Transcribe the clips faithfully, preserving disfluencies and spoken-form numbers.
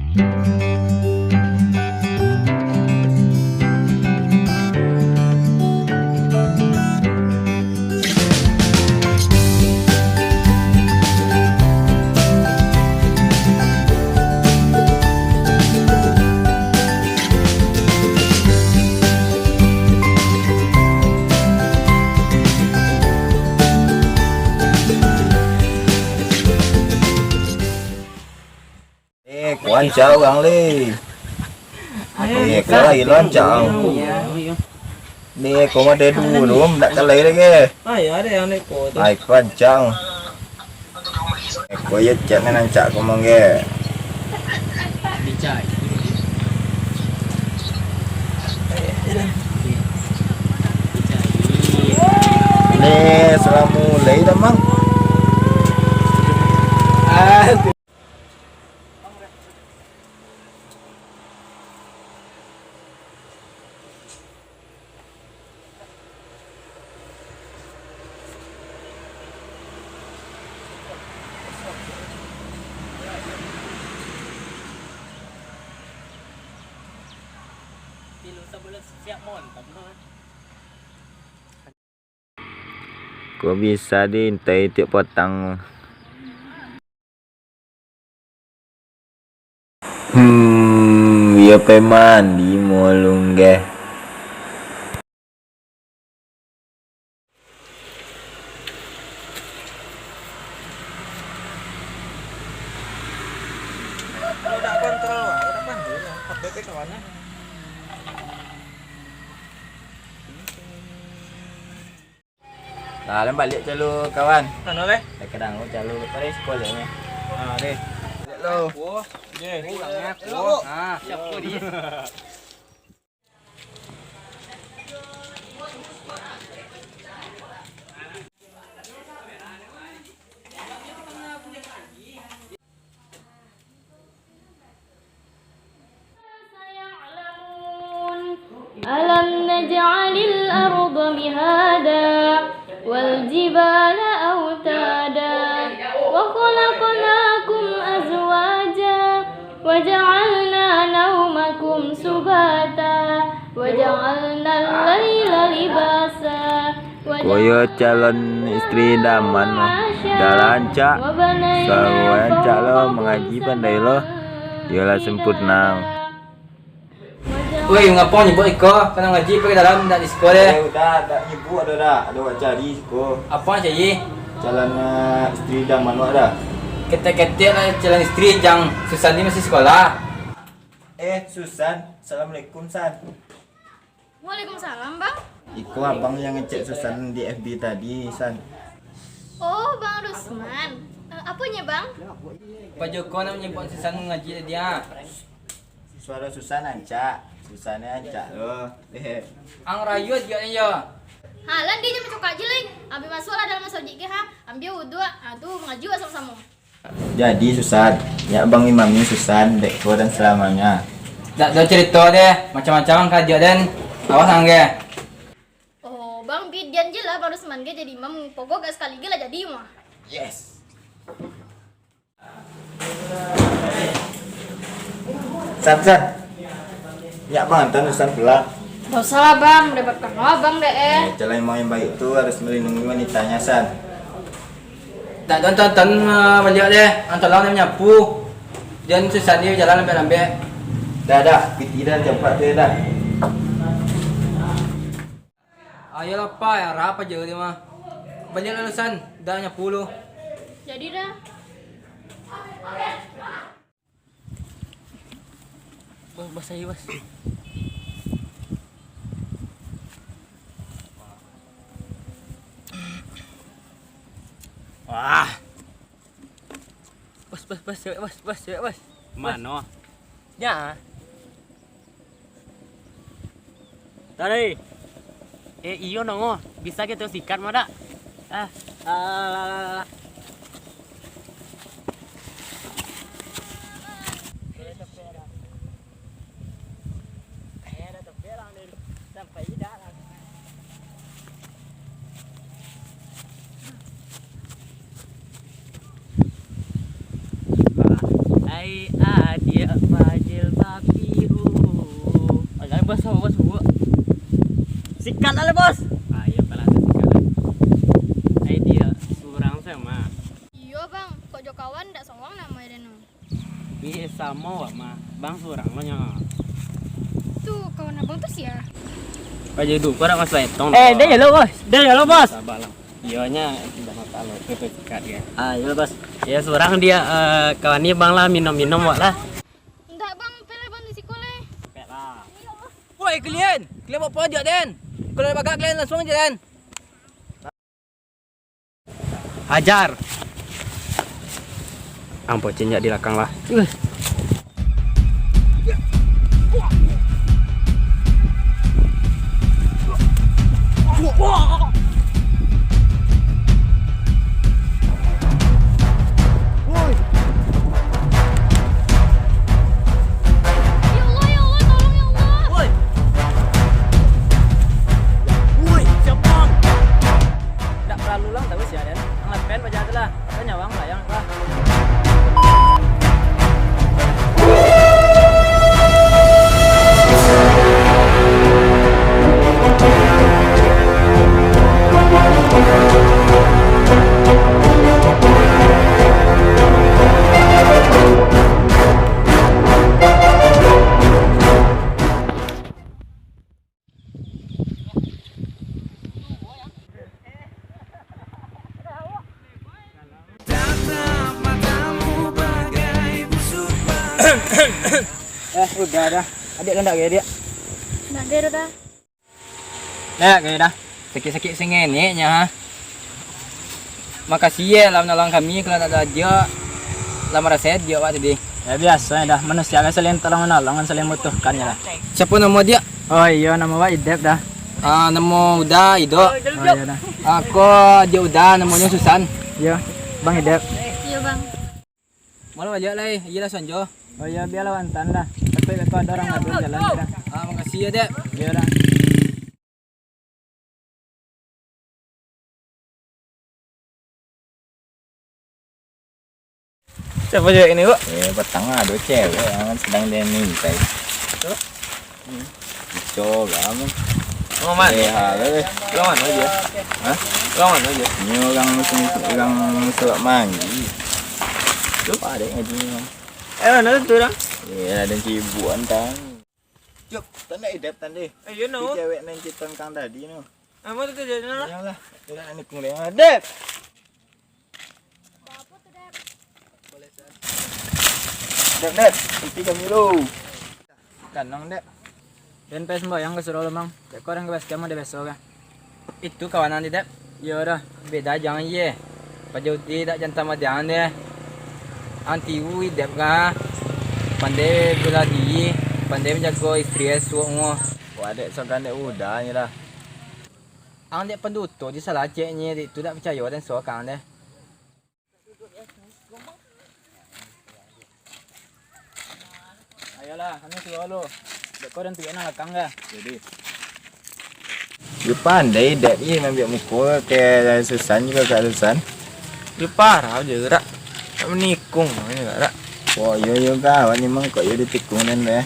Eh, ko rancak urang le. Eh, ko lai rancak. Ni ko mah dulu, ndak kalai lagi. Ai, ko rancak. Eh, ko yo cak nan rancak ko mah ge. Ni salamu lai dah, Mang. Ko bisa diintai tiok patang. Hmm, iyo pai mandi mulung ge. Nah, alun baliak calo kawan. Mano, leh? Kadang calo pai sikolah ni. Ah, deh. Baliak lo. Oh, deh. Pulang ya. Lo. Ah, siap ko di. سيعلمون. ألم نجعل الأرض مهادا والجبال أوتادا وخلقناكم أزواجا وجعلنا نومكم سباتا وجعلنا الليل لباسا. Ko yo calon istri idaman lo. Dah rancak, selalu rancak lo, mangaji pandai lo. Iyolah sempurna. Woi, ngapo nyebuik iko? Ka mangaji pai ka dalam, dak di siko deh. Eh, udah, dak nyebuik ado dak? Ado wak cari siko. Apo cari? Calon, eh, istri idaman wak dah. Ketek-ketek lah calon istri, Jang. Susan ni masih sekolah. Eh, Susan. Assalamualaikum, San. Waalaikumsalam, Bang. Iko abang yang ngecek Susan di F B tadi, San. Oh, Bang Rusman. Eh, aponyo, Bang? Pak Joko nak manyebuik Susan ngaji tadi, ah. Suaro Susan rancak. Susan ni rancak lo. Ang rayu ajo yo. Halan dia macokak je lai. Abih masuaklah dalam masajik ke, ha. Ambil wuduak, ah, tu mangaji samo-samo. Jadi, Susan, nyak bang imami Susan, dek ko dan salamanya. Dak ado carito deh, macam-macam ang karajo den, awas ang ge. Oh, Bang, bidian je lah, Bang Rusman ge jadi imam, pokok gak sakali ge lah jadi mah. Yes. San, San. Nyak bang, antan Susan pulang. Dak usah lah, Bang, melibatkan abang deh, eh. Eh, calon imam yang baik tu harus melindungi wanitanya, San. Dak, dak, dak, dak, ah, baliak deh. Ang tolong deh manyapu. Jan Susan ni bajalan lambek-lambek. Dah, dah. Piti dah, campak tu dah. Ayolah, Pai, arap ajo dia mah. Baliak lah, Susan. Dah nyapu lu. Jadi dah. Bos, bos, ayo, bos. Wah. Bos, bos, bos, cewek, bos, bos, cewek, bos. Mano? Ya. Tadi. Eh, iyo, nongo. Bisa kito sikat mah dak? Ah, ah, lah, lah, lah, lah. Ai adiak, Pak. Sikat lah, Bos. Ah, iyo, kalah tu sikat lah. Ai, dia surang sajo mah. Iyo, Bang. Kok jo kawan ndak sawang namo den tu. Ih, samo awak mah. Bang surang lo nyo. Tu kawan abang tu sia? Paja duko dak masuak etong. Eh, den yo lo, Bos. Den yo lo, Bos. Sabar lah. Iyo nyo, indak masalah. Itu sikat dia. Ah, iyo, Bos. Ya, surang dia, eh, kawan ni bang lah, minum-minum awak lah. Indak, Bang. Pek lah, Bang, di siko lai. Pek lah. Woi, kalian! Kalian buat apo jo den? Kalau bagak kalian langsuang jo den. Hajar. Ang pocin jak di lakang lah. Ya Allah, ya Allah, tolong ya Allah. Woi. Woi, siapa? Ndak paralu lah tahu sia den. Ang lapen paja tu lah. Kan nyawang layang lah. Eh, udah dah. Adiak kan ndak gaya, Diak? Ndak gaya dah. Ndak gaya dah. Sakik-sakik singin ni nyo, ha. Makasih ye lah manolong kami, kalau ndak ado adiak, lah marasai adiak awak tadi. Ya, biaso nyo dah, manusia kan saling tolong-manolong, kan saling mambutuhkan nyo lah. Siapo namo adiak? Oh iyo, namo awak Idep dah. Ah, namo Uda, Ido. Oh iyo dah. Ako adiak Uda, namonyo Susan. Iyo, Bang Idep. Iyo, Bang. Malu baliak lai, iyo lah sanjo. Oh iyo, bialah antaan dah. Tapi beko ado urang madu jalan dah. Ah, makasih yo, Dep. Iyo dah. Siapa cewek ini, Buk? Eh, petang ado cewek yang sedang dia mintai. Siapa? Hmm. Ico, kamu. Mau mana? Eh, halo, eh. Lawan aja. Hah? Lawan aja. Ini orang musim, orang surat manggil. Tu? Apa ada ngaji ni, Bang? Eh, mana tu orang? Eh, ada cibuan, tang. Cuk, tanda idep, tanda. Eh, you know. Cewek nan kita tentang tadi, no. Ah, mana tu dia, no? Yalah, tidak ada kung dia. Dep! Dek, dek, ikuti kami dulu. Kanang, dek. Den pai sumbayang ka surau lo, Mang. Dek ko urang ka basecam ado beso ka. Itu kawanan di, dek? Iyo dah. Beda jangan ye. Paja Uda dak jantan madiang deh. Ang tiwu idep ka. Pandai bela diri, pandai manjago istri e suok ngo. Wah, dek, sogan dek Uda nyo dah. Ang dek panduto di salah ceknye, dek tu dak picayo den so ka ang deh. Ayolah, kami suruh lu. Dek ko dan tuyek nang lakang dah. Jadi. Yo pandai dek ye mambiak muko ke Susan jugo, Kak Susan. Yo parah je gerak. Tak menikung je gerak. Oh, yo, yo, gawat ni, Mang, kok yo ditikung dan deh.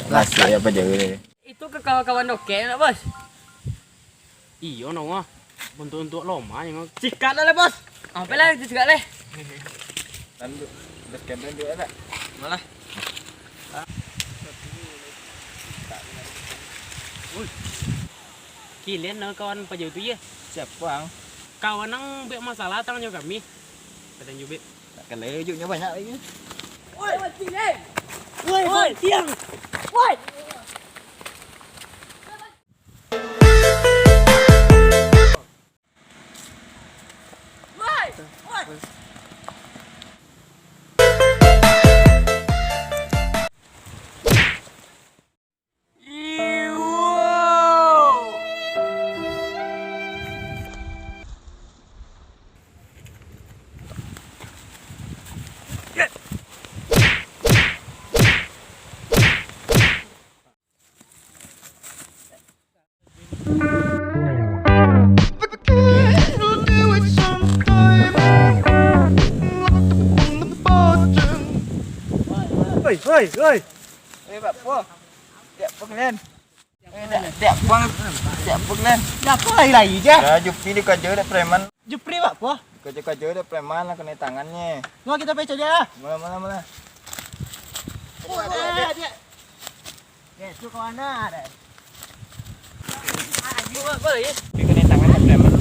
Masuk ya apa jauh deh. Itu ke kawan-kawan dokek nak, Bos? Iyo, no, ah. Untuk-untuk loma ni, Mang. Sikat lah, Bos. Apa lah itu sikat leh? Lanjut. Bos keben juga tak? Malah. Ui. Kilian no kawan Paja tu ya? Siapa, Ang? Kawan nang buek masalah tang jo kami. Kadang jubek. Nak kena ujuknya banyak lagi. Woi, Bang Cing, eh. Woi, Bang Tiang. Woi. Oi, oi, oi. Eh, buat apa? Buat apa kalian? Eh, Tiak puang, tiak puang, Len. Dah, apo lai-lai je? Dah, Jupri dikaja dek preman. Jupri buat apo? Dikaja-kaja dek preman lah, kanai tangannyo. Mari kito pai cari lah. Mula, mula, mula. Oh, dia, dia. Dia tu ka mano dah? Ayo, apo lai? Kanai tangan dek preman.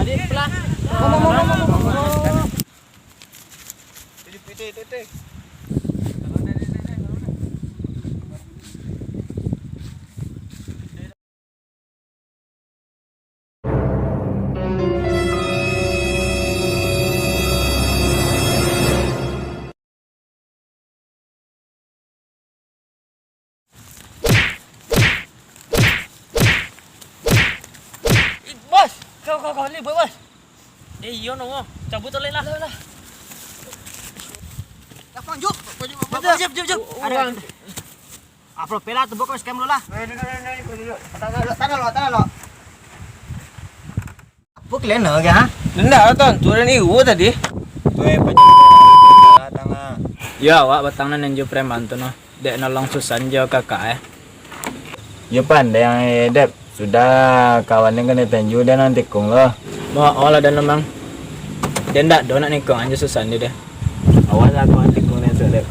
Adik pulang. Mama, mama, mama, mama. Bos, kau, kau, kau ni, bos. Eh, iyo no, cabuik tu lai lah. Lah, lah. Gampang, Juk. Jap, jap, jap, jap. Ada. Apo pela tu, buka scam dulu lah. Tangan lo, tangan lo. Apo kalian nak, ha? Ndak, tantu dan iwo tadi. Tu, eh, paja. Tangan. Yo, awak batang nan jo preman tu noh. Dek nolong Susan jo kakak, eh. Yo pandai ang, eh, Dep. Sudah kawan den kanai tanju, den nan tikung lo. Mo, oh lah, den memang. Den ndak do nak nikung anjo Susan tu deh. Awas lah, kawan tikung den tu, Dep.